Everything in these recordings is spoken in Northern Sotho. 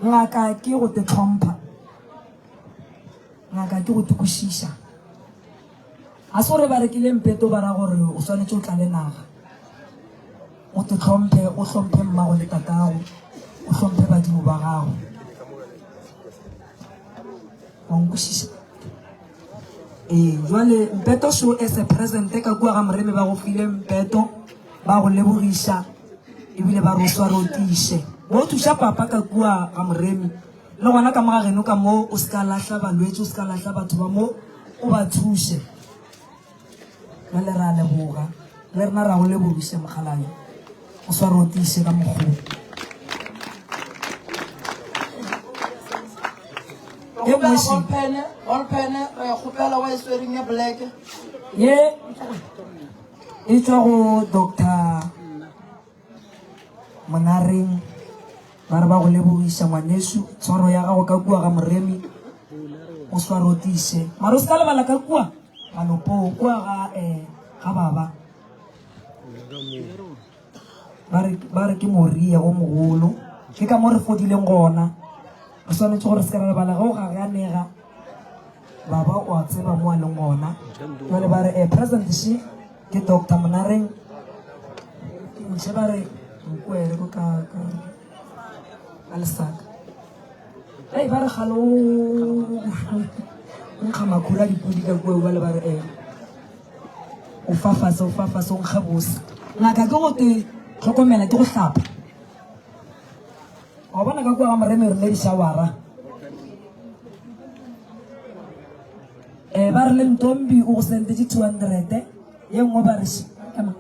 Ngaka ke go te tlhompha. Ngaka ke go te kwešiša. Ga se gore ba rekile mpeto ba ra gore o swanetše o tlale naga. O te tlhomphe, o hlomphe mmago le tatago, o hlomphe badimo ba gago. Wa nkwešiša? Ee, jwale mpeto šo as a present ka kua ga Moremi ba go file mpeto, ba go lebogiša ebile ba re o sware o tiiše. Bo thuša papa ka kua ga Moremi le gona ka mo ga geno ka mo o se ka lahla balwetši, o se ka lahla batho ba mo, o ba thuše. Bjale re a leboga, le rena ra go lebogiša mokgalabje, o sware o tiiše ka mokgwa Ye nngwe Olpene, Olpene, re kgopela wa e swereng ya black. Ye e tšwa go Doctor Monareng ba re ba go lebogiša ngwanešu tshwaro ya gago ka kua ga Moremi o sware o tiiše mara o se ka lebala ka kua malopong kua ga um ga baba ba re ba re ke moria o mogolo ke ka mo re fodileng gona re swanetše gore se ka ra lebala ge o gaganega baba o a tseba mo a leng gona jale ba re eh, president she ke doctor monareng nše ba re nkwere ko ka ka ka lesaka ei ba re galo nkga makhura a dipodi ka kua ba le ba re eh o fa fase o fa fase o nkge bose ngaka ke go te tlhokomela ke go hlapa wa bona ka kua ga moreme re le dišawara um ba re le ntombi o go sentetše 200 ye nngwe ba re ema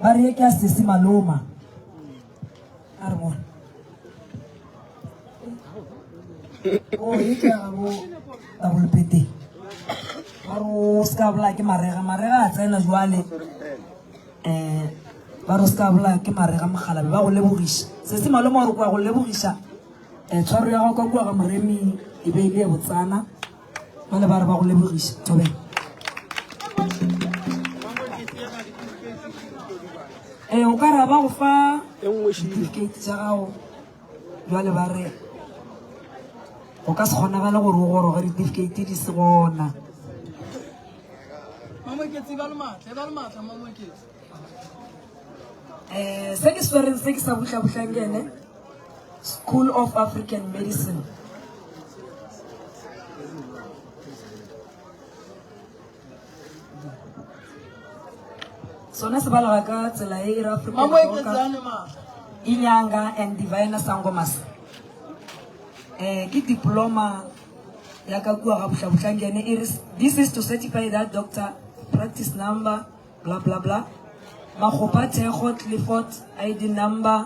ba re ye ke a sesi maloma a re bone o ye ke ya gabo tabolopete ba re o se ka bolaya ke marega marega a tsena jwale um ba re o se ka bolaya ke marega mogalabe ba go lebogiša sesi maloma gore kwa go lebogiša um tshwaro ya gago ka kua ga moreming e be e le e botsana ba le ba re ba go lebogiša thobela ee o ka ra ba go fa certificate tša gago jwale ba re go ka se kgonagale gore o goroge ditifikeiti di se gona um se ke swereng se ke sa buhlabuhlang ke ene School of African Medicine. Sona se balega ka tsela e e re African Inyanga and Divine Sangomas. Eh, ke diploma ya ka kua ga bohlabohlang ene e re this is to certify that doctor practice number bla bla bla Makgopa Thekgo Clifford ID number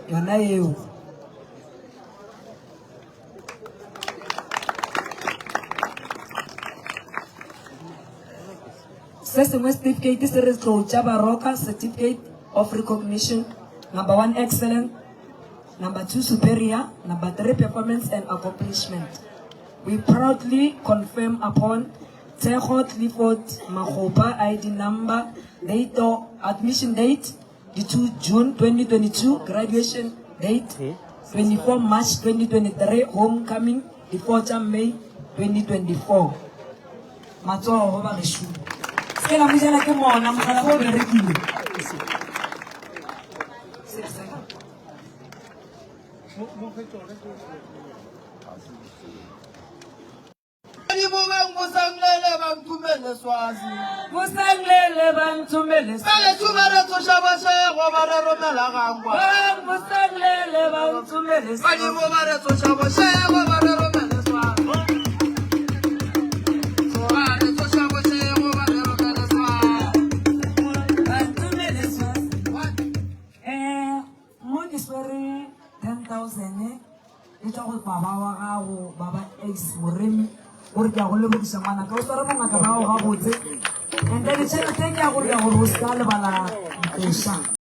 yona eo. Se sengwe certificate se re tlotša Baroka certificate of recognition number one excellent number two superior number three performance and accomplishment we proudly confirm upon Tshego Clifford Makgopa ID number date of admission date di 2 June 2022 graduation date 24 March 2023 homecoming di 4 tša May 2024 matsogo ba gešo se la mojela ke mona mogala o berekile Badimo bosanglele ba nthumele swazi. Bosanglele ba nthumele swazi. Balešu ba re tsoša bošego ba re romela gangwa. Bosanglele ba nthumele swazi. Badimo ba re tsoša bošego ba re romele swazi. Ba re tsoša bošego ba re romele swazi. Ba nthumele swazi. Eh, mo ke swere 10,000 E tšwa go baba wa gago, baba Ace Moremi, gore ke a go lebogiša ngwanaka, o sware bongaka ba gago gabotse. And then tšhelete ke ya gore ya gore o se ka lebala dikoša.